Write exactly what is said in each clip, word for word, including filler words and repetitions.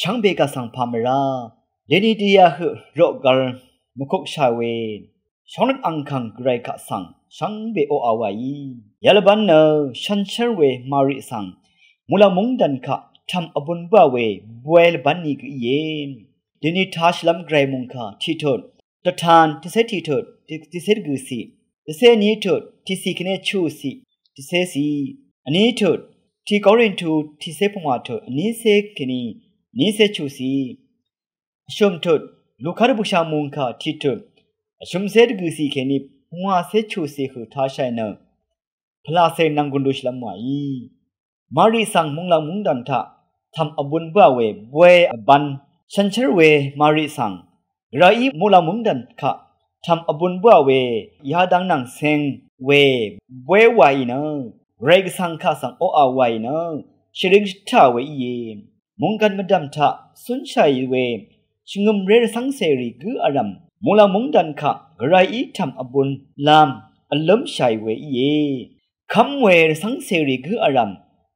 shvngbe kaq svng pà mvrá deni dvyà høq roqgvr mvkukshà we shóngnøt angkàng gvray kaq svng shvngbe oqà wàí. Yalvbán nø shànshér we Mari svng muqlàng mungdàn kaq tv̀m vbun bǿà we bwe lvbán ni gø íe. Deni tashìlv́m gvray mungkà tiqtut dvtan tiqcé tiqtut tiqcé dvgø̀ciq, dvcé vní tut tiqcì kèní chuqciq, dvcéciq, vní tut tiq Korintu tiqcé pungwà tut vnícé kèní vnícé chuqciq, vshø̀m tut Luka dvbùshà mungkà tiqtut vshø̀mcé dvgø̀ciq kèní pungwàcé chuqciq høq tashàì nø pvlàcè nvng gùn lushìlv́m wàí. Mari svng muqlàng mungdàn taq tv̀m vbun bǿà we bwe vbán shànshér we Mari svng gvrayí muqlàng mungdàn kaq tv̀m vbun bǿà we yadang nvng ceng we bwe wàì nø gvray gvsvng kaq svng oqà wàì nø shvring shvtà we íe. Mungkàn mvdv̀m taq cúnshàì we shvngø̀mré rvcv́ngcèrì gǿ vrv̀m muqlàng mungdàn kaq gvrayí tv̀m vbun lam vlǿmshàì we íe. Kv́m we rvcv́ngcèrì gǿ vrv̀m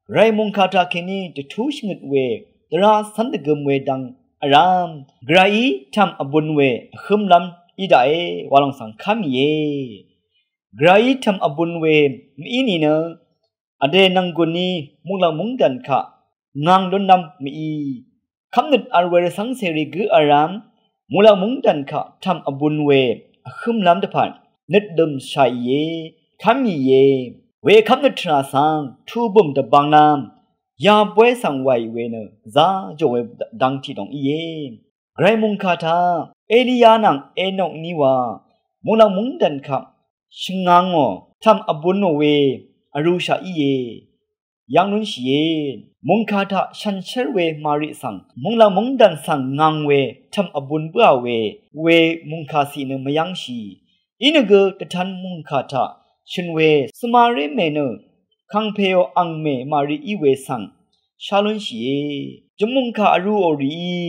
gvray mungkà taq kèní dvtú shvngøt we dvrá cv́n dvgøm we dvng vrv́m gvrayí tv̀m vbun we vhǿmlv́m í daqe wa lòng svng kv́mìe. Gvrayí tv̀m vbun we mv-í nìnø vdè nv̀nggùn ní muqlàng mungdàn kaq ngv̀ng lúnlv́m mv-í. Kv́mnøt vl we rvcv́ngcèrì gǿ vrv́m muqlàng mungdàn kaq tv̀m vbun we vhǿmlv́m dvpvt nøt dø̀mshàìe, kv́mìe. We kv́mnøt tvrà svng tubø̀m dvbvnglv́m yabwé svng wàì we nø gvzá jò we dvng tiqdòng íe. Gvray mungkà taq Eliya nvng Enok ní wa muqlàng mungdàn kaq shvngangò tv̀m vbunò we vrūshaq íe. Yv́ng lúnshìe. Mungkà taq shànshér we Mari svng muqlàng mungdàn svng ngang we tv̀m vbun bǿà we we mungkà ciq nø mvyv́ngshì. Inìgø dvtan mungkà taq shø̀n we svmaré mè nø kangpèò angmè Mari í we svng shá lúnshìe. Jø̀m mungkà vrūò rìí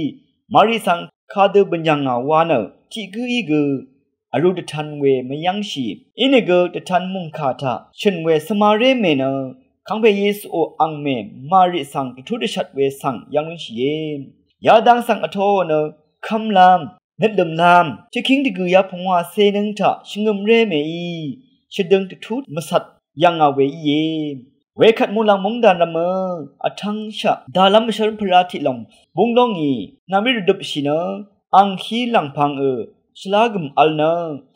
Mari svng kadø bø̀n yv̀ngà wa nø tiq gǿí gø vrū dvtan we mvyv́ngshì. Inìgø dvtan mungkà taq shø̀n we svmaré mè nø kangpè Yesuò angmè Mari svng dvtú dvshvt we svng yv́ng lúnshìe. Yadang svng vtoò nø kv́mlv́m nøtlø̀mlv́m tiqkíng dvgø̀yá pungwàcé nǿng taq shvngø̀mré mèí shvdøng dvtú mvcvt yv̀ngà we íe. Wekvt muqlàng mungdàn rvmø vtv́ngshaq dalv́m mvshv́r pvrá tiqlòng búng lóngì nvmrí rvdøpshì nø ang hí lv̀ngpv̄ng ø shvlá gø̀m vl nø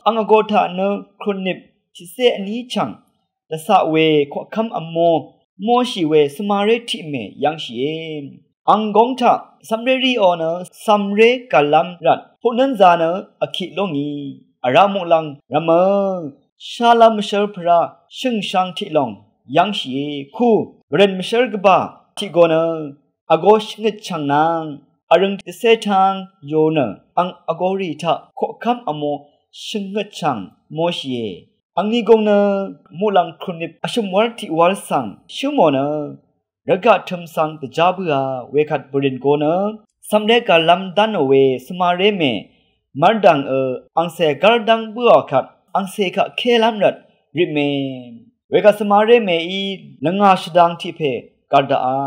ang vgō taq nø krunip tiqcé vní chv̀ng dvcaq we koqkv́m vmō mōshì we svmaré tiqmè yv́ngshìe. Ang góng taq cv́mré ríò nø cv̀mré gàlv́m rvt puqnǿnzā nø vkiq lóngì vrá muqlàng rvmø shálv́m mvshv́r pvrá shø̀ngshang tiqlòng yv́ngshìe. Kú bvrø̀n mvshv́r gvbà tiq go nø vgō shvngøt chv̀ng nvng vrøng dvcé tang yo nø ang vgōrì taq koqkv́m vmō shvngøt chv̀ng mōshìe. Angní góng nø muqlàng krunip vshø̀m wv́r tiq wv́r svng shǿmò nø rvgaq tø̀m svng dvjá bǿà. Wekvt bvrø̀n go nø cv̀mré gàlv́m dánò we svmaré mè mv́rdv̀ng ø angcè gv́rdv́ng bǿà kvt angcè kaq kélv́m rvt ripmè. Wekvt svmaré mèí lvngà shvdang tiq pè gv̀r daqà.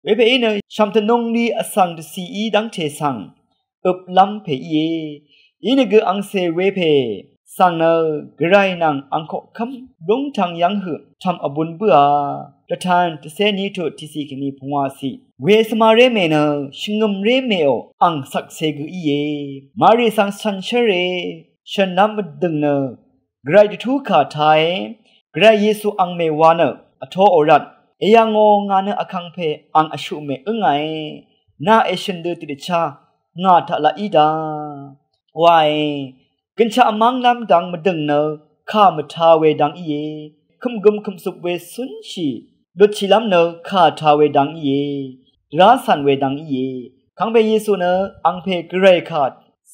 Wepèí nø shv̀m tvnungli vsvng dvcìí dv́ngte svng øplv́m pè íe. Inìgø angcè wepè svng nø gvray nvng ang koqkv́m lúngtvng yv́ng høq tv̀m vbun bǿà. Dvtan dvcé ní tut tiqciq kèní pungwàciq we svmaré mè nø shvngø̀mré mèò ang shvkse gø íe. Mari svng shànshv́re shø̀nv́m vdø̀ng nø gvray dvtú kà tāe. Gvray Yesu angmè wa nø vtoò rvt èyv̀ngò ngà nø vkàngpè ang vshuqmè ǿngàe. Nà èshø̀n dø tiqdvchá ngà taq laq í da wae. Gønshaq vmv́nglv́m dang mvdø̀ng nø kà mvtā we dang íe. Kø̀mgøm kø̀mzup we cúnshì lutshìlv́m nø kà tā we dang íe. Dvrá cv̀n we dang íe. Kàngpè Yesu nø angpè gvray kà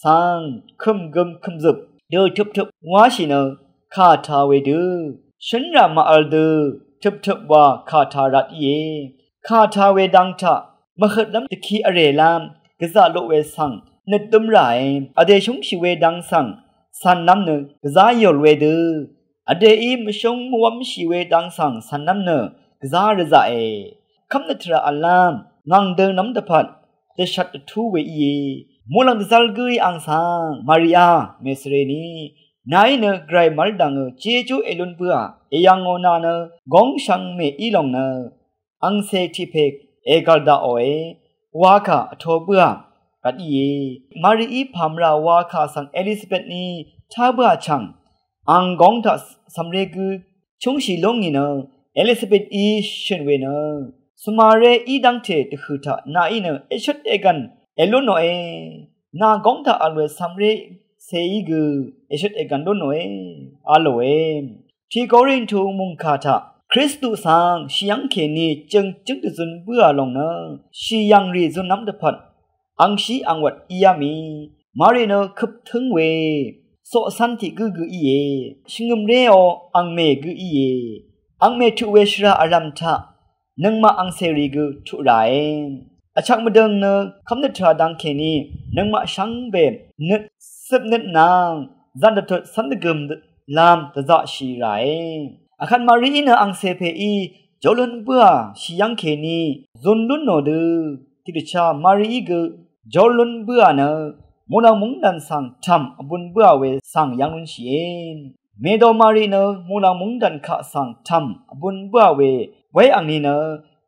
svng kø̀mgøm kø̀mzup dø tøptøp wáshì nø kà tā we dø shǿnrà màvl dø tøptøp wa kà tā rvt íe. Kà tā we dang taq mvhøtlv́m dvki vrèlv́m gvzaq loq we svng nøtdǿm ràe. Vdè shúngshì we dang svng cv̀nlv́m nø gvzá yòl we dø vdèí mvshúng mvwv́mshì we dang svng cv̀nlv́m nø gvzá rvzaqe. Kv́mnøt tvrà v̀llv́m ngv̀ng dø̄nglv́m dvpvt dvshvt dvtú we íe. Muqlàng dvzv́l gǿí ang svng Maria mèsvreni nàí nø gvray mv́l dv̀ngø jejú èlún bǿà èyv̀ngò nà nø góngshvngmè í lòng nø angcè tiq pè ègv̀l daqòe. Wakà vtō bǿà gvt íe. Marií pàmvrà wakà svng Elisabet ní tá bǿà chv̀ng ang góng taq cv̀mré gǿ chúngshì lúngì nø Elisabetí shø̀n we nø svmaré í dv́ngte dvhø̀ taq nàí nø èshøt ègv̀n èlún nòe. Nà góng taq vl we cv̀mré cèí gø èshøt ègv̀n lún nòe a lòe. Tiq Korintu mùngkà taq Kristu svng shì yv́ng kèní jø̀ngjǿng dvzun bǿà lòng nø shì yv̀ngrì zunlv́m dvpvt angshí angwvt íá mì. Mari nø køp tǿng we coqcv́n tiq gǿ gø íe. Shvngø̀mréò angmè gø íe. Angmè tuq we shvrà vrv̀m taq nøngmaq angcèrì gø tuq ràe. Vchvk mvdøng nø kv́mnøt tvrà dang kèní nøngmaq shvngbe nøt cøpnøt nvng zan dvtut cv́n dvgø̀m lam dvzaqshì ràe. Vkvt Marií nø angcè pèí jolún bǿà shì yv́ng kèní zun lún nò dø tiqdvchá Marií gø jolún bǿà nø muqlàng mungdàn svng tv̀m vbun bǿà we svng yv́ng lúnshìe. Mèdò Mari nø muqlàng mungdàn kaq svng tv̀m vbun bǿà we wé angni nø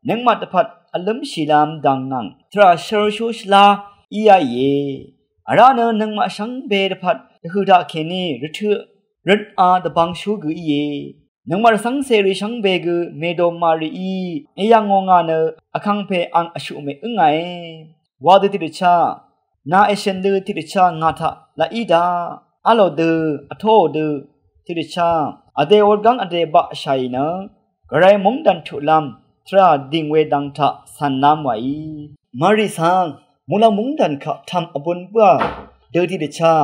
nøngmaq dvpvt vlǿmshìlv́m dang nvng tvrà shørshú shvlá íá ìe. Vrá nø nøngmaq shvngbe dvpvt dvhø̀ taq kèní rvtøq røt a dvbvngshú gø íe. Nøngmaq rvcv́ngcèrì shvngbe gø mèdò Marií èyv̀ngò ngà nø vkàngpè ang vshuqmè ǿngàe. Wa dø tiqdvchá nà èshø̀n dø tiqdvchá ngà taq laq í daq. Vlò dø vtóò dø tiqdvchá vdè wurgv́ng vdè baqshàì nø gvray mungdàn tuqlv́m tvrà dìng we dang taq cv̀nlv́m wàí. Mari svng muqlàng mungdàn kaq tv̀m vbun bǿà dø tiqdvchá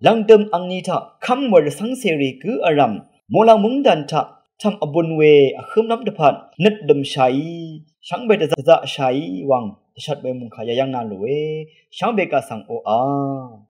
lv̀ngdø̀m angni taq kv́m we rvcv́ngcèrì gǿ vrv̀m muqlàng mungdàn taq tv̀m vbun we vhǿmlv́m dvpvt nøt dø̀mshàí shvngbe dvzaqshàí wvng dvshvt we mùngkà yayv́ng nà lòe. Shvngbe kaq svng oqà